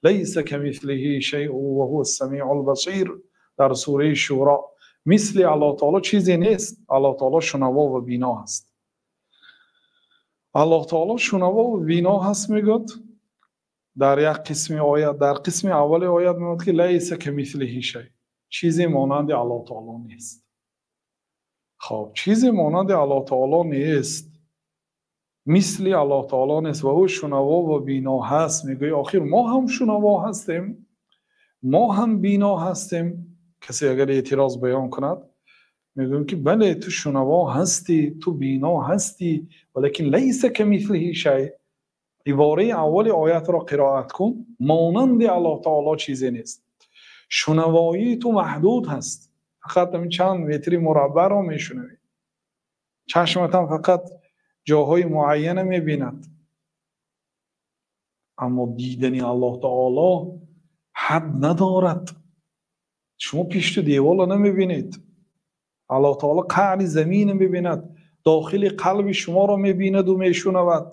ليس كمثله شيء وهو السميع البصير. Дар сураи Шӯро мисли Аллоҳ таоло чизе нест. Аллоҳ таоло шунаво ва бино ҳаст. Аллоҳ таоло шунаво ва бино ҳаст, мегӯяд дар як қисми оят. Дар қисми аввали оят мегӯяд, ки ليس كمثله شيء, чизе монанди Аллоҳ таоло нест. Хоб, чизе монанди Аллоҳ таоло нест, мисли Аллоҳ таоло нест ва ӯ шунаво ва бино ҳаст, мегӯяд. Охир мо ҳам шунаво ҳастем, мо ҳам бино ҳастем. Касе агар эътироз баён кунад, мегӯем, ки бале, ту шунаво ҳастӣ, ту бино ҳастӣ, ولكن ليس كمثله شيء. Ибораи аввали оятро қироат кун: монанди Аллоҳ таоло чизе нест. Шунавоии ту маҳдуд ҳаст, фақат чанд метри мураббаъро мешунавӣ, чашматам фақат ҷоҳои муайяна мебинад, аммо дидани Аллоҳ таоло ҳад надорад. Шумо пишту деворро намебинед, Аллоҳ таоло қаъри замина мебинад, дохили қалби шуморо мебинаду мешунавад.